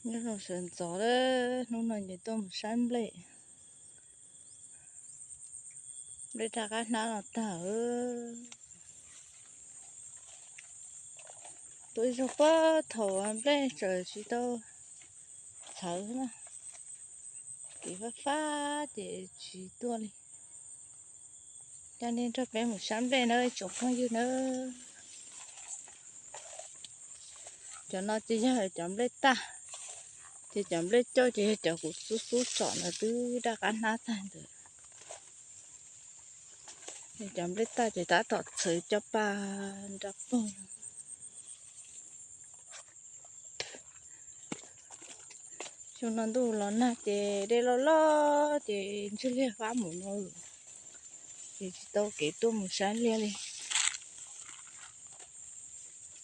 Nyob zoo sawv ntxov, hnub no ces tuaj mus saib nplej, nplej raj qab hnab no tag. Tuaj ib zaug puag thaum nplej tseem tsis tau txhawv na, kev fab fab ces tsis tuaj li. Coj nej nrog peb mus saib nplej na ib tsoom phooj ywg na. Cov no ces yog cov nplej tag, ces cov nplej cauj ces yog cov kuv xub xub tsom no twb raj qab hnab tag ntawd. Cov nplej tag ces tab tom txhawv cov pa nra pog. Xyoo no ntuj los nag ces dej loj loj ces ntswg liag fab mus no, ces tsis tau kev tuaj mus saib liag li.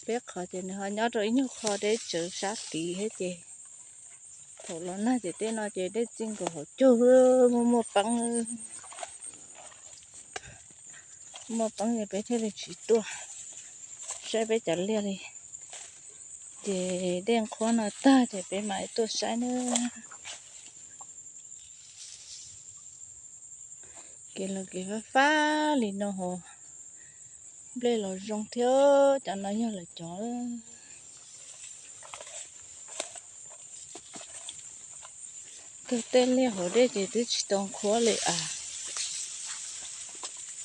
Peb qhov ces nws ho nyob rau ib nyuag qho deb tsawv sab tid thiab ces thaum los nag ces tej no ces dej txij nkaus hauv caug, muaj muaj peeb, muaj peeb ces peb thiaj li tsis tuaj saib peb cov liaj li. Ces dej nqhuab no tag ces peb mam tuaj saib na. Kev los kev fab fab li no hos nplej los zoo thiab, cov no yog lawv cov. Kawg tej liaj hauv dej ces twb tsis tau nqhuab li as.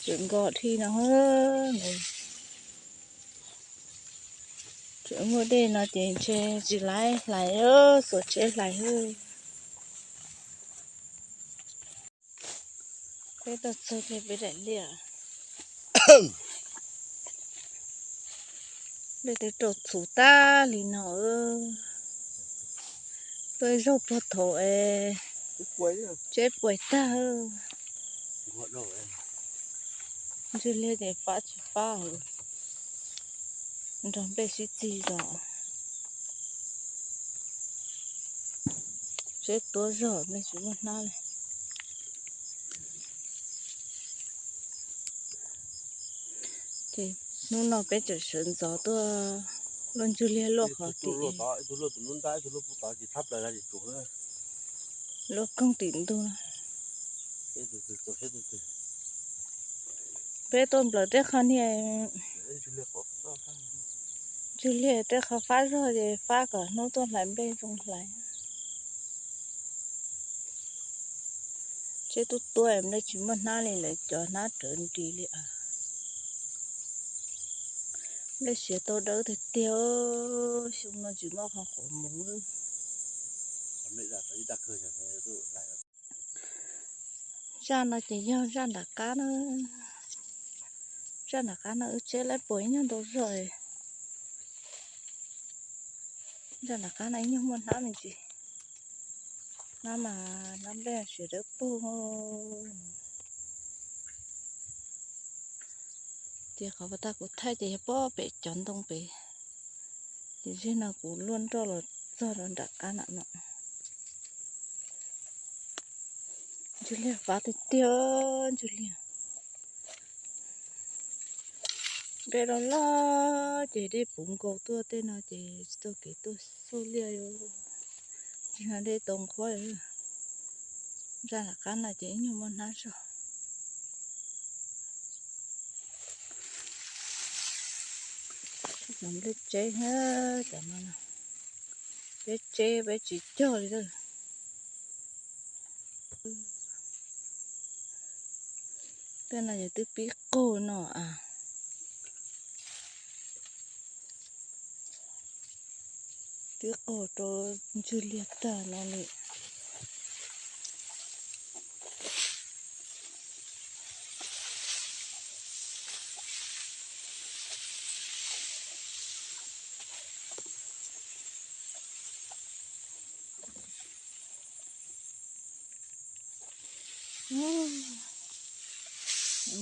Tseem nkaus dhi no, tseem muaj dej no ces ntshe tsis laib hlais, xuas tsheb hlais xwb. Peb tuaj txog kiag peb daim liaj, nplej twb rau txhuv tag li no. Tuaj ib zaug puag thaum es tsheb puas tag. Ntswg liag ces fab tsis fab, nrog nplej sib txig zog. Tsheb tuab zog, nplej tsis muaj hnab li. Ces hnub no peb tseem sawv ntxov tuaj luaj ntswg liag luaj qhov tim, luaj koog tim ntug. Peb tuaj nplawm tej qhov niag ntswg liag, tej qhov fab zog ces fab kom hnub tuaj hlais nplej zoo hlais. Tsheb tuab tuab nplej tsis muaj hnab li, lawv cov hnab rawv nris li as. Nplej siav tau dawb tiag tiag, xyoo no tsis muaj qhov quav mus. Zaj no ces yog zaj nram qab na. Zaj nram qab no wb tsheb laib puas ib nyuag ntau zog. Zaj nram qab no ib nyuag muaj hnab me ntsis. Hnab mas hnab nplej siav dawb paug. Ces qhov uas tag kuv thaij ces yog pob pem cov ntoo pem. Ces zeg no kuv luaj nroj los txog rau nram qab no no. Ntswg liag fab tiag tiag, ntswg liag. Dej loj loj ces dej puv nkaus tuaj tej no ces tsis tau kev tuaj xauj liaj. Tsis no dej tau nqhuab. Zaj nram qab no ces ib nyuag muaj hnab zog. Cov nplej tseb, cov no peb tseb peb tsis cog li lawm. Tej no yog twb pib qaug no as. Twb qaug rau ntswg liag tag no li.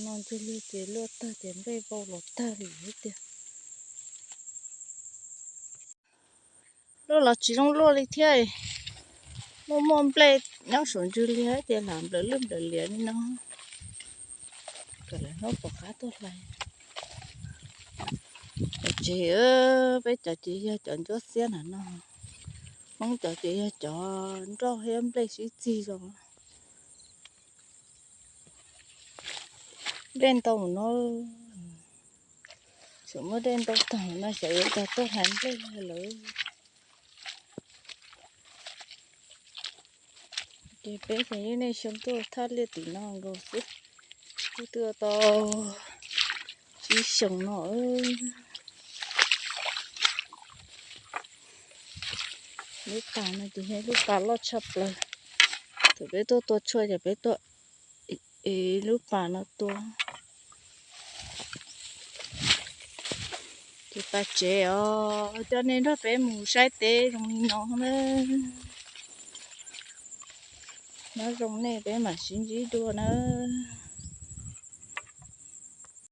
No ntswg liag ces luaj tag ces nplej vau los tag li thiab tiag. Luaj los tsis zoo luaj li thiab. Muaj muaj nplej nyob saum ntswg liag ces lam nplawm lwj nplawm liam li no. Kom lawv hnub pom qab tuaj hlais. Cov tsev, peb cov tsev yog cov ncuab xiab nram no. Hmoob cov ces yog cov nroj thiab nplej sib txig zog. Nplej ntau no, tseem muaj dej ntau tag no xyov yuav cog tuaj hlais nplej lawm. Ces peb ces yeej nej xyoo tuaj thaj liaj tim no nkaus xwb, twb tau tsib xyoos no. Lub pas no ces yog lub pas loj tshaj plaws. Thaum peb tuaj tua tshuaj ces peb tuaj ev lub pas no tua. Ces pas tsev os, coj nej nrog peb mus saib teb zoo li no na. Nyob zoo nej, peb mam sib ntsib dua nawb.